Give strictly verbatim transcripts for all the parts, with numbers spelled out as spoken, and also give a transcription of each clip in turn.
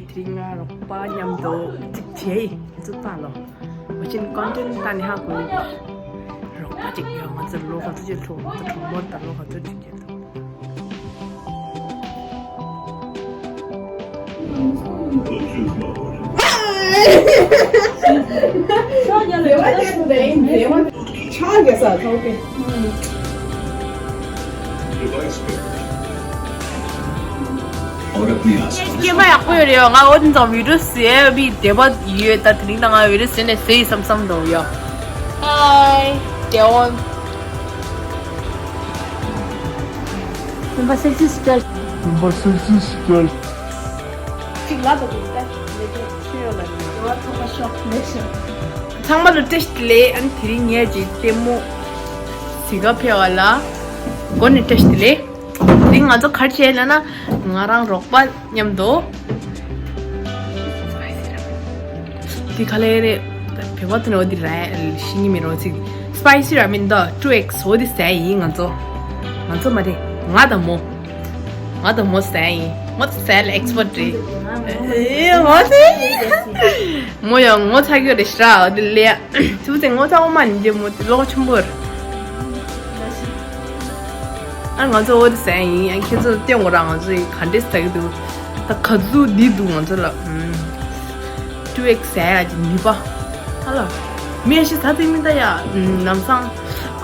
དེ་རིང་ང་རོགས་པ་མཉམ་དུ་གཅིག་བྱས་ཡིན་ཚུགས་པ་ལོ། འོ་ཅན་ཀོན་ཊེན་ཊི་ད་ནི་ཧ་གོ་ཡོད། རོགས་པ་གཅིག་ཡོད། ང་ཚོ་ལོ་ག་ཚོད་ཅིག་འཁྲུག་ང་ཚོ་གྲོགས་མོར་ད་ལོ་ག་ཚོད་ཅིག་བྱས་འདུག་ཆག་རྒྱ་ས་ཚོགས་པའི། སྐྱེས་པ་ཡག་པོ་ཡོད་རེད། ང་འོ་དེ་ཙམ་བི་ཌིའོ་བཟོས་པའི་དད་པ་ཡོད། ད་དེ་རིང་ད་ང་བི་ཌིའོ་བཟོས་ནས་བཟོས་ཡིན་བསམ་བསམ་འདུག་ཡ། ཧའི་དེ་འོ། སེམས་པ་སེག་སི་སི་སྐྱ། སེམས་པ་སེག་སི་སི་སྐྱ། གཅིག་ལ་དོ་དོ་ལྟ་ལས་ཀའི་ཆུ་ཡོད་ལ་ནི་ཡོ་ཚང་མ་ཤོག་ལས་ཤོག་ཚང་མ་ལ་བཀྲ་ཤིས་བདེ་ལེགས། ཨ་ནི་དེ་རིང་ངས་ཀྱི་ལྟད་མོ་གཟིགས་ག་ཕེབས་པ་ལ་སྒོ་ནས་བཀྲ་ཤིས་བདེ་ལེགས། དེ་རིང་ང་ཚོ་ག་རེ་བྱས་ལབ་ན་ང་རང་རོགས་པ་མཉམ་དུ། དེ་ག་ལེ་རེད། བོད་པ་དེ་ནས་འོ་དེ་ར་ཤི་ཉི་མི་རོ་ཚིག་སི་པའི་སི་ར་མེན་དང་ཊུ་ཨེག་སི་འོ་དེ་ཟས་ཡིན་ང་ཚོ། ང་ཚོ་མ་རེད། ང་དང་མོ། ང་དང་མོ་ཟས་ཡིན། མོ་ཟས་ལ་ཨེག་སི་པར་ཊི་རེད། ཨེ་མོ་ཟས། མོ་ཡང་ངོ་ཚ་གི་རེད་ཤི་ར་འོ་དེ་ལས། ཐུབ་ཚེ་ངོ་ཚ་འོ་མ་ནི་རྒྱལ་མོ་དེ་ལོག་ཆེན་པོ་རེད། ཨ་ང་ཚོ་འོ་དེ་ཟས་ཡིན། ཨ་ཁྱེད་ཚོ་སྟོན་དགོས་ར། ང་ཚོ་ག་འདྲས་ཟ་གི་འདུག་ད་ག་ཚོད་འདི་འདུག་ང་ཚོ་ལ། ཨུམ། ཊུ་ཨེག་སི་ཟས་ཡ་ཅིག་ནུས་པ། ཨ་ལ། མི་ཤི་ད་ཚིག་མི་ད་ཡ། ཨུམ། ལམ་སང་།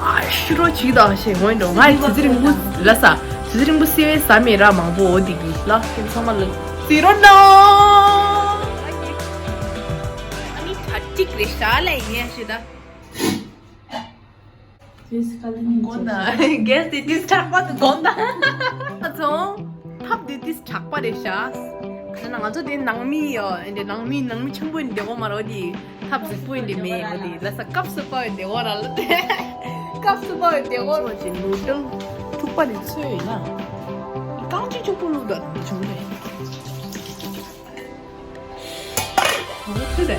ཨ་ཤི་རོ་ཅིག་ད་ཤེས་ངོ་འགྲོ། ང་ཡི་དུས་ཚོད་རིང་པོ་ལ་ཟ། དུས་ཚོད་རིང་པོ་སི་བའི་ཟ་མི་ར་མང་པོ་འོ་དེ་གི་ལ་ཁྱེད་ཚང་མ་ལ་རྩི་རོ་ན། ཨ་ནི་ད་ཅིག་རེ་ཤ་ལ་ཡིན་ཡ་ཤི་ད། དགོན་ན་གེས་དེ་དུས་དྲག་པ་དུ་དགོན་ན། ཨ་ཚོ། ཐབ་དེ་དུས་དྲག་པ་རེད་ཤག་ཁ་ན་ང་ཚོ་དེ་ནང་མི་ཡོད་འདི་ནང་མི་ནང་མི་ཆེན་པོ་ཡིན་དེ་གོ་མ་རོ་དེ་ཐབ་གཟིགས་པོ་ཡིན་དེ་མེད་ཡོད་དེ་ལ་ས་སྐབས་སུ་པ་ཡོད་དེ་གོ་ར་ལ་དེ་སྐབས་སུ་པ་ཡོད་དེ་གོ་ར་ཅི་ནུ་ཏང་ཐུག་པ་རེད་ཚོད་ཡིན་ན་རྐང་གཅིག་ཆུ་པོ་ལུག་དང་ཆུང་རེད། ཚུལ་དེ།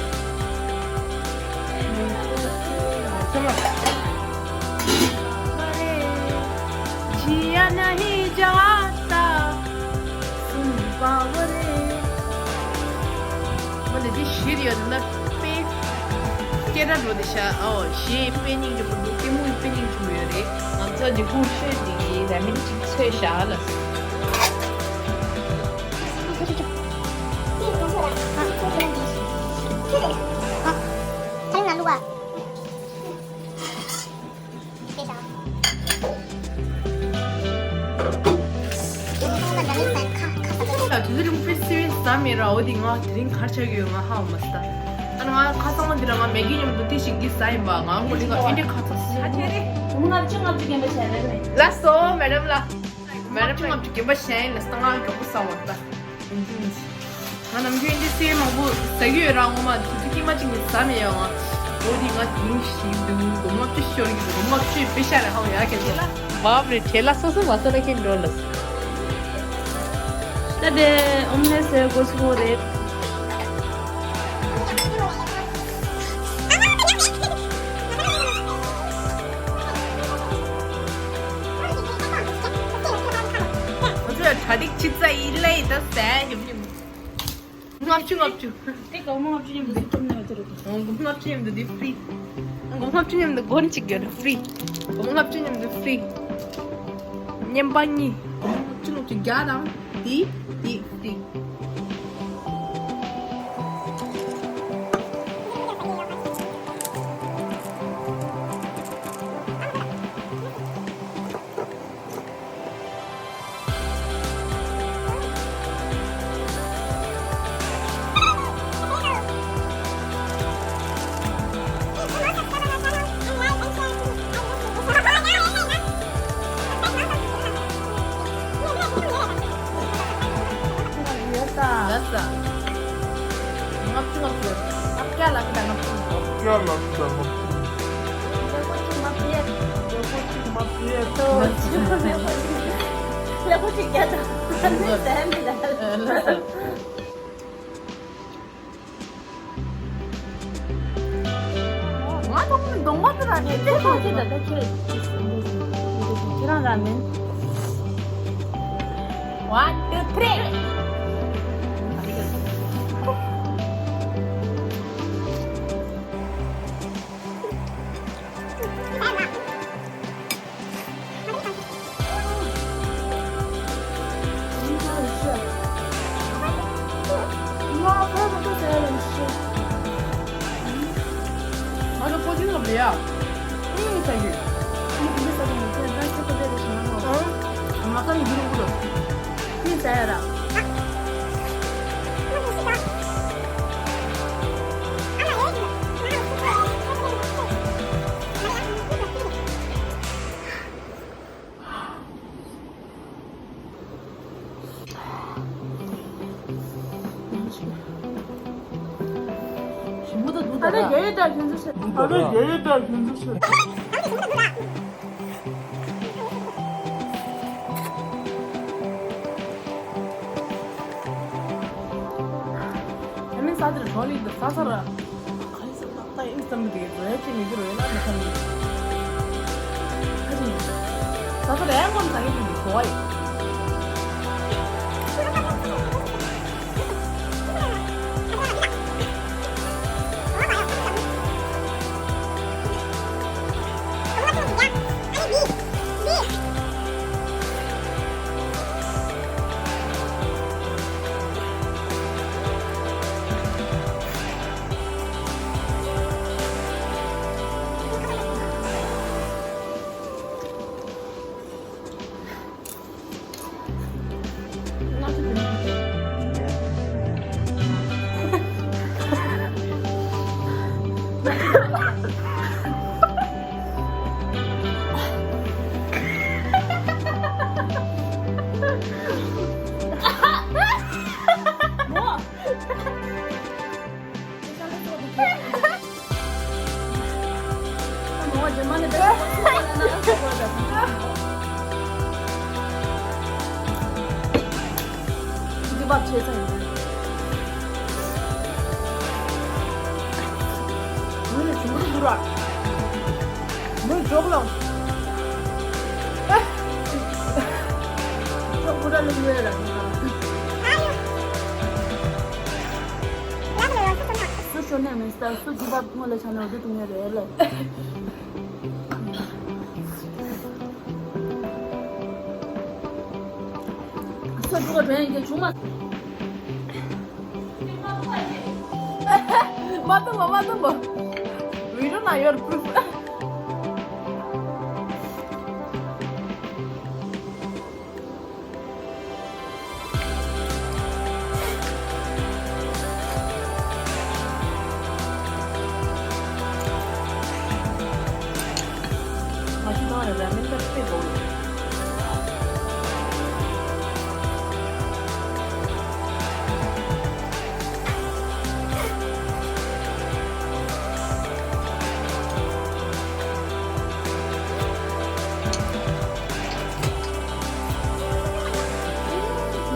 ཁྱེད་རང་འགྲོ་དེ་ཤ་ཨའོ་ཞེས་དཔེ་སྙིང་རྗེ་པོ་འདུག་ལྟད་མོ་ཡི་དཔེ་སྙིང་རྗེ་པོ་ཡོད་རེད། ང་ཚོ་འདི་ཁུག་ཤོད་དེ་ར་མིན་ཅིག་ཚོས་ཤ་ལ། དུས་ཚོད་རིང་པོའི་སི་བའི་ཟ་མེད་ར་འོ་དེ་ང་དེ་རིང་གར་ཆགས་ཡོད་ང་ཧ་མ་སི་ད། ཨ་ང་ཁ་སང་བ་འདི་ར་ང་མེ་གི་མཉམ་དུ་དེ་ཞིག་གི་ཟ་ཡིན་པ་ང་ངོ་ལི་ང་ཨེ་འདྲ་ཁ་ཚ་ས་ཆ་རེད། ལགས་སོ་མེ་ཌམ་ལགས། མེ་ཌམ་ལགས་ང་མགྱོགས་པོ་ཟ་བ་ད། ང་ནམ་རྒྱུན་འདི་སེ་མང་པོ་ཟ་གི་ཡོད་ར་ངོ་མ་དུས་ཚོད་ཀྱི་མ་ཅིག་ནས་ཟ་མེད་ཡོད་ང་། འོ་དེ་ང་དེ་རིང་ཞིག་འདུག་སྒོར་མོ་བཅུ་ཤོར་གི་འདུག་སྒོར་མོ་བཅུ་པེ་ཤ་རེ་ཧ་ཡ་ག་ཚོད་ལ། བབ་རེད་བྲེལ་ལ་སོ་སོ་མ་སོ་ན་ཁྱེད་འགྲོ་ལ། ད་དེ་ཨོམ་ལེ་སེ་གོ་སོ་རེད། ང་ཚོ་ལ་གྲ་སྒྲིག་ཅི་ཙ་ཡིན་ལེ་ད་ཟས་ཉམས་ཉམས། ལྔ་བཅུ་ལྔ་བཅུ། དེ་སྒོར་མོ་ལྔ་བཅུ་ཉམས་འདུག་སྒོར་མོ་ལྔ་བཅུ་ཉམས་འདུག་དེ་ཧྥི་རི། སྒོར་མོ་ལྔ་བཅུ་ཉམས་འདུག་དེ་ཧྥི་རི། སྒོར་མོ་ལྔ་བཅུ་ཉམས་འདུག་སྒོར་གཅིག་ཡོད་ཧྥི་རི། སྒོར་མོ་ལྔ་བཅུ་ཉམས་འདུག་ཧྥི་རི། བརྙན་པ་གཉིས། སྒོར་མོ་ལྔ་བཅུ་ལྔ་བཅུ་བརྒྱ་དང་དེ་དེ་ཧྥི་རི། ལགས་སོ། ལྔ་བཅུ་ལྔ་བཅུ། ལྔ་བརྒྱ་ལ་ཁི་ད་ལྔ་བཅུ་ལྔ་བཅུ། ལྔ་བརྒྱ་ལ་ཁི་ད་ལྔ་བཅུ་ལྔ་བཅུ། ལེགས་པོ་ཅིག་མ་ཕེབས། ལེགས་པོ་ཅིག་མ་ཕེབས། ལེགས་པོ་ཅིག་རྒྱ་དང་། ལགས་སོ། ང་གདོང་མདོང་མ་དེ་ར་ནས་དེ་ཁོ་ཁྱེད་ད་ད་ཁྱེད་ཁྱེད་རང་ར་མིན། One, two, three. ད་རྒྱ་ཡིག་ད་ཁྱོད་ཚོ་ཤེས། ད་རྒྱ་ཡིག་ད་ཁྱོད་ཚོ་ཤེས། དེ་མིན་ས་དེར་གྲོ་ལི་འདུག་ས་ས་ར། ཁ་ཡིན་ས་ཏག་ཏག་ཡིན་བསམ་གི་འདུག་རོལ་ཅིག་མི་འདུག་རོལ་ན་མི་ཁ་མི། ཁ་ཅིག་ས་ས་ར་ཡང་ཀོན་ས་ཡིན་འདུག་གོ་བ་ཡིན། སུ་ཤོར་ནས་མི་ས་སུ་རྒྱུ་བབ་སྔོན་ལ་ཆ་ནས་འོ་དེ་དུང་ངེ་རེད་ལེ། སུ་འགྲོ་ག་འགྲོ་ཡང་གི་བྱུང་མ། མ་གཏོང་བ་མ་གཏོང་བ། བི་ཌི་ཡོ་ན་ཡོད་པུ་རུཕ།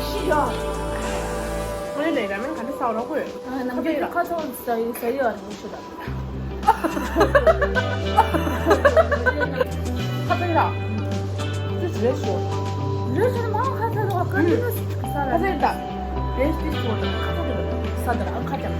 ཤི་ཡ། ཨ་ནི་ལས་ར་མེན་ག་འདྲ་ཟ་བ་རོགས་དགོས། ཨ་ནམ་རྒྱུན་ཁ་ཚོགས་ཟ་ཡི་ཟ་ཡི་ཨ་རོགས་ཤོད་ད། ཁ་ཚོགས་ཡ། ཏིས་རེད་ཤོ། རེད་ཤོ་མ་ཁ་ཚོགས་ལ་ཀ་ཏི་ནི་ཟ་ར། ཁ་ཚོགས་ཡ། རེད་ཏིས་ཤོ་ད་ཁ་ཚོགས་ཡ་ཟ་ད་ར་ཁ་ཅམ།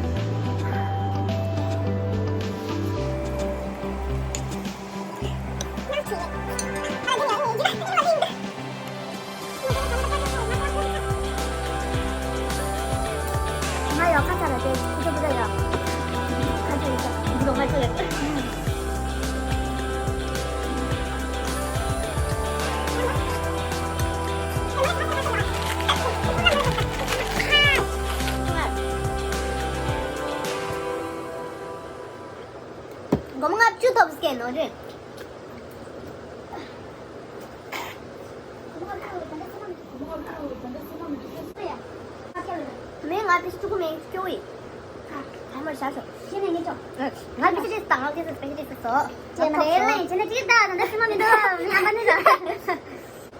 ང་ཡང་ཁ་ཚ་ལ་དེ་ཁུ་ཚ་བུ་ཚ་ཡ། ཁ་ཚ་ཡི་ཚ་བུ་ཚ་ང་ཚ་ཡ། སྒོར་མོ་ལྔ་བཅུ་ཐོབ་སྐད་ནོ་རེད། མི་ང་པི་ཤི་ཐུག་མེད་སྐྱོ་བའི། ཐ་མར་བཞག་ཤོག་ཁྱེད་ནས་ངེད་ཅོག་ང་པི་ཤི་རེད་དང་ང་པི་ཤི་རེད་སོ། ཁྱེད་ནས་ལན་ཁྱེད་ནས་ཅིག་ད་ད་ད་སི་མ་མི་འདུག་ང་པ་ནི་ད།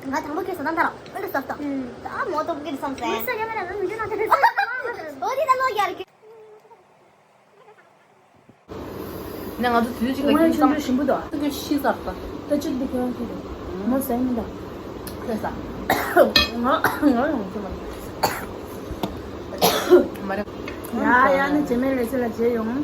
ང་དང་པོ་ཁྱེད་སོ་ད་ད་རོགས་ཨ་འདི་སོ་སོ། ད་མོ་ཏོ་གི་སོང་ཟེར། མི་ས་ཡ་མ་ན་མི་འདུག་ན་ད་ནི་སོ། འོ་དེ་ད་ལོ་རྒྱ་རེད། ནས་ང་ཚོ་དུས་ཚོད་གཅིག་ལ་ཁྱིམ་ཚང་ཞིམ་པོ་དང་ཁྱི་ཤི་ཚར་ད། ད་གཅིག་འདི་ཁྱོད་ཁྱི་རེད། མོ་ཟས་མི་འདྲ། ཁྱོད་ས། ང་ང་ཡང་ཁྱི་མ། མ་རེད། ཡ་ཡ་ནི་རྗེས་མའི་ལས་ཚེ་ལ་མཇལ་ཡོང་།